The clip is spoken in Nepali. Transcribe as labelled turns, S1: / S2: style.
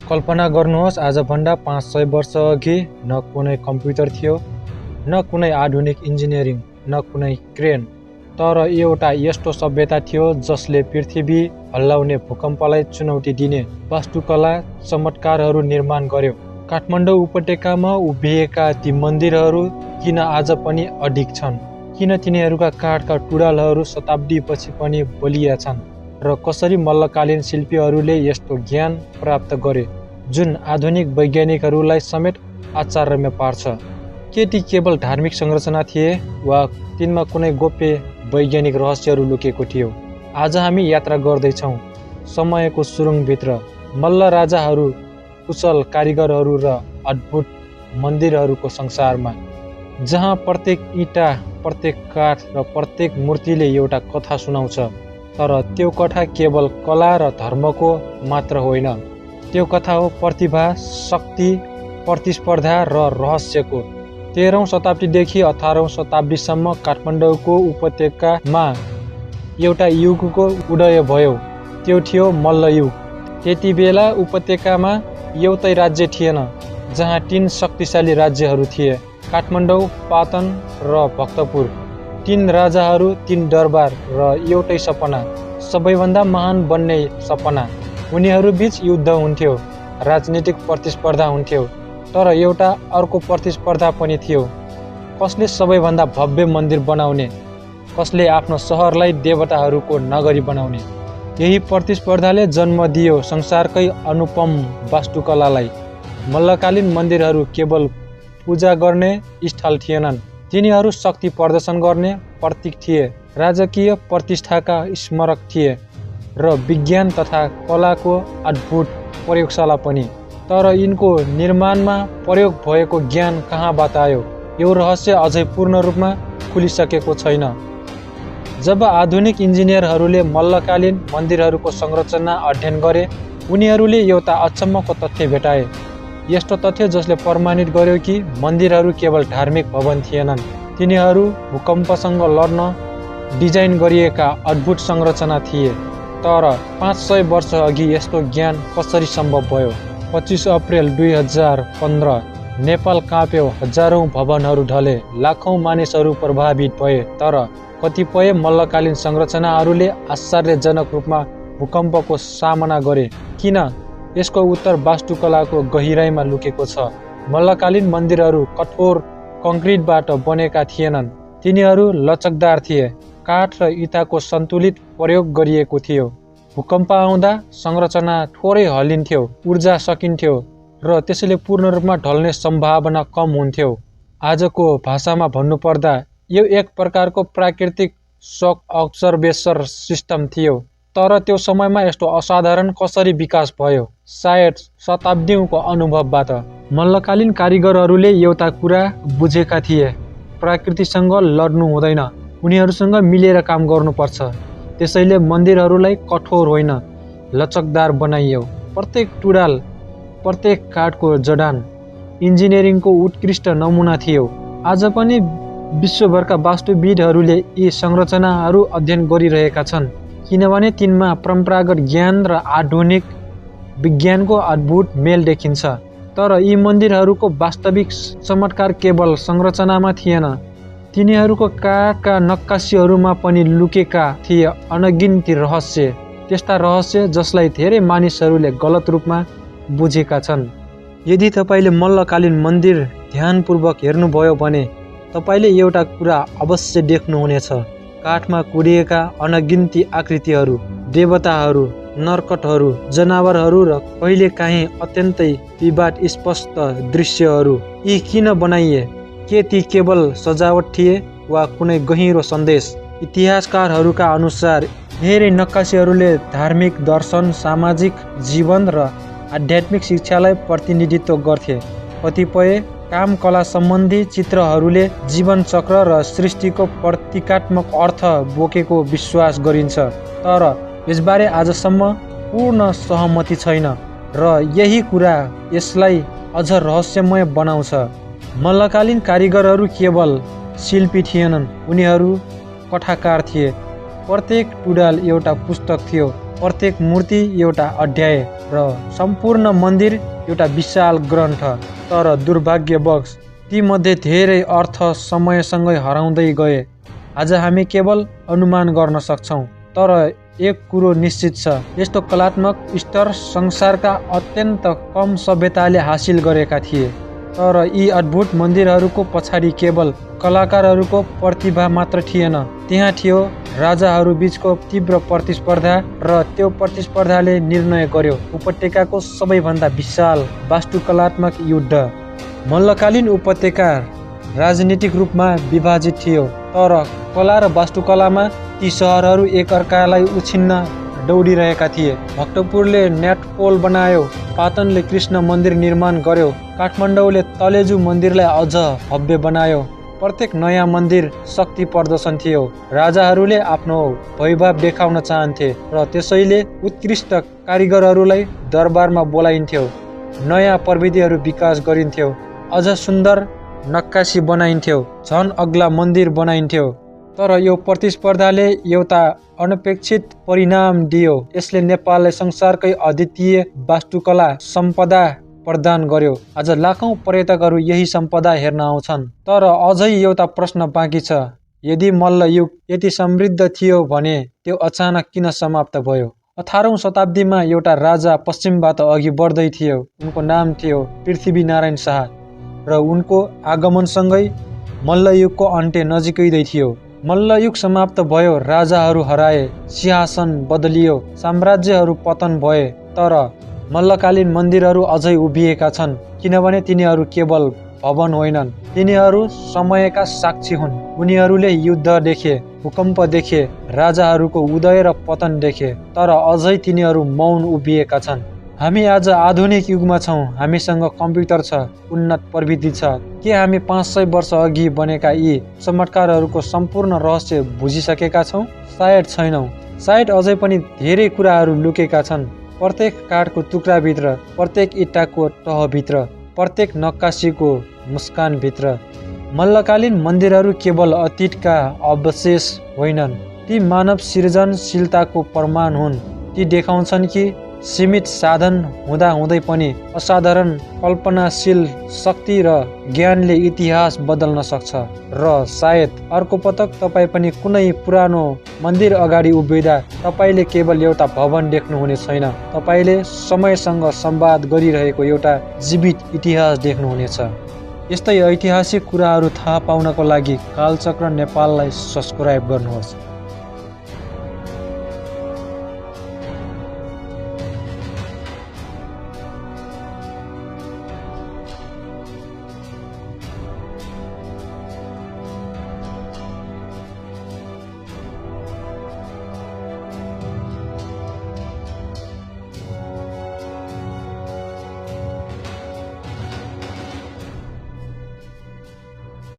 S1: कल्पना गर्नुहोस्, आजभन्दा 500 वर्ष अघि न कुनै कम्प्युटर थियो, न कुनै आधुनिक इन्जिनियरिङ, न कुनै क्रेन, तर एउटा यस्तो सभ्यता थियो जसले पृथ्वी हल्लाउने भूकम्पलाई चुनौती दिने वास्तुकला चमत्कारहरू निर्माण गर्यो। काठमाडौँ उपत्यकामा उभिएका ती मन्दिरहरू किन आज पनि अडिग छन्? किन तिनीहरूका काठका टुँडालहरू शताब्दीपछि पनि बलिया छन्? र कसरी मल्लकालीन शिल्पीहरूले यस्तो ज्ञान प्राप्त गरे जुन आधुनिक वैज्ञानिकहरूलाई समेत आश्चर्यमा पार्छ? के ती केवल धार्मिक संरचना थिए वा तिनमा कुनै गोप्य वैज्ञानिक रहस्यहरू लुकेको थियो? आज हामी यात्रा गर्दैछौँ समयको सुरुङभित्र, मल्ल राजाहरू, कुशल कारिगरहरू र अद्भुत मन्दिरहरूको संसारमा, जहाँ प्रत्येक इँटा, प्रत्येक काठ र प्रत्येक मूर्तिले एउटा कथा सुनाउँछ। तर त्यो कथा केवल कला र धर्मको मात्र होइन, त्यो कथा हो प्रतिभा, शक्ति, प्रतिस्पर्धा र रहस्यको। 13औं शताब्दीदेखि 18औं शताब्दीसम्म काठमाडौँको उपत्यकामा एउटा युगको उदय भयो। त्यो थियो मल्ल युग। त्यति बेला उपत्यकामा एउटै राज्य थिएन, जहाँ 3 शक्तिशाली राज्यहरू थिए, काठमाडौँ, पाटन र भक्तपुर। 3 राजाहरू, 3 दरबार र एउटै सपना, सबैभन्दा महान बन्ने सपना। उनीहरू बीच युद्ध हुन्थ्यो, राजनीतिक प्रतिस्पर्धा हुन्थ्यो, तर एउटा अर्को प्रतिस्पर्धा पनि थियो। कसले सबैभन्दा भव्य मन्दिर बनाउने, कसले आफ्नो सहरलाई देवताहरूको नगरी बनाउने। यही प्रतिस्पर्धाले जन्म दियो संसारकै अनुपम वास्तुकलालाई। मल्लकालीन मन्दिरहरू केवल पूजा गर्ने स्थल थिएनन्, तिनीहरू शक्ति प्रदर्शन गर्ने प्रतीक थिए, राजकीय प्रतिष्ठाका स्मारक थिए र विज्ञान तथा कलाको अद्भुत प्रयोगशाला पनि। तर यिनको निर्माणमा प्रयोग भएको ज्ञान कहाँबाट आयो? यो रहस्य अझै पूर्ण रूपमा खुलिसकेको छैन। जब आधुनिक इन्जिनियरहरूले मल्लकालीन मन्दिरहरूको संरचना अध्ययन गरे, उनीहरूले एउटा अचम्मको तथ्य भेटाए। यस्तो तथ्य जसले प्रमाणित गर्यो कि मन्दिरहरू केवल धार्मिक भवन थिएनन्, तिनीहरू भूकम्पसँग लड्न डिजाइन गरिएका अद्भुत संरचना थिए। तर 500 वर्ष अघि यस्तो ज्ञान कसरी सम्भव भयो? 25 अप्रिल 2015 नेपाल काँप्यो, हजारौं भवनहरू ढले, लाखौं मानिसहरू प्रभावित भए। तर कतिपय मल्लकालीन संरचनाहरूले आश्चर्यजनक रूपमा भूकम्पको सामना गरे। किन? यसको उत्तर वास्तुकलाको गहिराइमा लुकेको छ। मल्लकालीन मन्दिरहरू कठोर कङ्क्रिटबाट बनेका थिएनन्, तिनीहरू लचकदार थिए। काठ र इँटाको सन्तुलित प्रयोग गरिएको थियो। भूकम्प आउँदा संरचना थोरै हल्लिन्थ्यो, ऊर्जा सकिन्थ्यो र त्यसैले पूर्ण रूपमा ढल्ने सम्भावना कम हुन्थ्यो। आजको भाषामा भन्नुपर्दा यो एक प्रकारको प्राकृतिक सक अब्जर्भेसन सिस्टम थियो। तर त्यो समयमा यस्तो असाधारण कसरी विकास भयो? सायद शताब्दीको अनुभवबाट। मल्लकालीन कारिगरहरूले एउटा कुरा बुझेका थिए, प्रकृतिसँग लड्नु हुँदैन, उनीहरूसँग मिलेर काम गर्नुपर्छ। त्यसैले मन्दिरहरूलाई कठोर होइन, लचकदार बनाइयो। प्रत्येक टुँडाल, प्रत्येक काठको जडान इन्जिनियरिङको उत्कृष्ट नमुना थियो। आज पनि विश्वभरका वास्तुविदहरूले यी संरचनाहरू अध्ययन गरिरहेका छन्, किनभने तिनमा परम्परागत ज्ञान र आधुनिक विज्ञानको अद्भुत मेल देखिन्छ। तर यी मन्दिरहरूको वास्तविक चमत्कार केवल संरचनामा थिएन, तिनीहरूको काठका नक्कासीहरूमा पनि लुकेका थिए अनगिन्ती रहस्य। त्यस्ता रहस्य जसलाई धेरै मानिसहरूले गलत रूपमा बुझेका छन्। यदि तपाईँले मल्लकालीन मन्दिर ध्यानपूर्वक हेर्नुभयो भने तपाईँले एउटा कुरा अवश्य देख्नुहुनेछ। काठमा कुँदिएका अनगिन्ती आकृतिहरू, देवताहरू, नरकटहरू, जनावरहरू र कहिलेकाहीँ अत्यन्तै विवादास्पद दृश्यहरू। यी किन बनाइए? के ती केवल सजावट थिए वा कुनै गहिरो सन्देश? इतिहासकारहरूका अनुसार धेरै नक्कासीहरूले धार्मिक दर्शन, सामाजिक जीवन र आध्यात्मिक शिक्षालाई प्रतिनिधित्व गर्थे। कतिपय काम कला सम्बन्धी चित्रहरूले जीवन चक्र र सृष्टिको प्रतीकात्मक अर्थ बोकेको विश्वास गरिन्छ। तर यसबारे आजसम्म पूर्ण सहमति छैन र यही कुरा यसलाई अझ रहस्यमय बनाउँछ। मल्लकालीन कारिगरहरू केवल शिल्पी थिएनन्, उनीहरू कथाकार थिए। प्रत्येक टुँडाल एउटा पुस्तक थियो, प्रत्येक मूर्ति एउटा अध्याय। र सम्पूर्ण मन्दिर एउटा विशाल ग्रन्थ। तर दुर्भाग्यवश तीमध्ये धेरै अर्थ समयसँगै हराउँदै गए। आज हामी केवल अनुमान गर्न सक्छौँ, तर एक कुरो निश्चित छ, यस्तो कलात्मक स्तर संसारका अत्यन्त कम सभ्यताले हासिल गरेका थिए। तर यी अद्भुत मन्दिरहरूको पछाडि केवल कलाकारहरूको प्रतिभा मात्र थिएन, त्यहाँ थियो राजाहरू बीचको तीव्र प्रतिस्पर्धा, र त्यो प्रतिस्पर्धाले निर्णय गर्यो उपत्यकाको सबैभन्दा विशाल वास्तुकलात्मक युद्ध। मल्लकालीन उपत्यका राजनीतिक रूपमा विभाजित थियो, तर कला र वास्तुकलामा ती सहरहरू एकअर्कालाई उछिन्न दौडिरहेका थिए। भक्तपुरले नेटपोल बनायो, पाटनले कृष्ण मन्दिर निर्माण गर्यो, काठमाडौँले तलेजु मन्दिरलाई अझ भव्य बनायो। प्रत्येक नयाँ मन्दिर शक्ति प्रदर्शन थियो। राजाहरूले आफ्नो वैभव देखाउन चाहन्थे र त्यसैले उत्कृष्ट कारिगरहरूलाई दरबारमा बोलाइन्थ्यो। नयाँ प्रविधिहरू विकास गरिन्थ्यो, अझ सुन्दर नक्कासी बनाइन्थ्यो, झन अग्ला मन्दिर बनाइन्थ्यो। तर यो प्रतिस्पर्धाले एउटा अनपेक्षित परिणाम दियो। यसले नेपाललाई संसारकै अद्वितीय वास्तुकला सम्पदा प्रदान गर्यो। आज लाखौं पर्यटकहरू यही सम्पदा हेर्न आउँछन्। तर अझै एउटा प्रश्न बाँकी छ, यदि मल्ल युग यति समृद्ध थियो भने त्यो अचानक किन समाप्त भयो? 18औं शताब्दीमा एउटा राजा पश्चिमबाट अघि बढ्दै थियो। उनको नाम थियो पृथ्वीनारायण शाह, र उनको आगमनसँगै मल्लयुगको अन्त्य नजिकै थियो। मल्लयुग समाप्त भयो, राजाहरू हराए, सिंहासन बदलियो, साम्राज्यहरू पतन भए, तर मल्लकालीन मन्दिरहरू अझै उभिएका छन्, किनभने तिनीहरू केवल भवन होइनन्, तिनीहरू समयका साक्षी हुन्। उनीहरूले युद्ध देखे, भूकम्प देखे, राजाहरूको उदय र पतन देखे, तर अझै तिनीहरू मौन उभिएका छन्। हामी आज आधुनिक युगमा छौँ, हामीसँग कम्प्युटर छ, उन्नत प्रविधि छ। के हामी 500 वर्ष अघि बनेका यी चमत्कारहरूको सम्पूर्ण रहस्य बुझिसकेका छौँ? सायद छैनौँ। सायद अझै पनि धेरै कुराहरू लुकेका छन्, प्रत्येक काठको टुक्राभित्र, प्रत्येक इँटाको तहभित्र, प्रत्येक नक्कासीको मुस्कानभित्र। मल्लकालीन मन्दिरहरू केवल अतीतका अवशेष होइनन्, ती मानव सृजनशीलताको प्रमाण हुन्। ती देखाउँछन् कि सीमित साधन हुँदाहुँदै पनि असाधारण कल्पनाशील शक्ति र ज्ञानले इतिहास बदल्न सक्छ। र सायद अर्को पटक तपाईँ पनि कुनै पुरानो मन्दिर अगाडि उभिँदा तपाईँले केवल एउटा भवन देख्नुहुने छैन, तपाईँले समयसँग संवाद गरिरहेको एउटा जीवित इतिहास देख्नुहुनेछ। यस्तै ऐतिहासिक कुराहरू थाहा पाउनको लागि कालचक्र नेपाललाई सब्स्क्राइब गर्नुहोस्।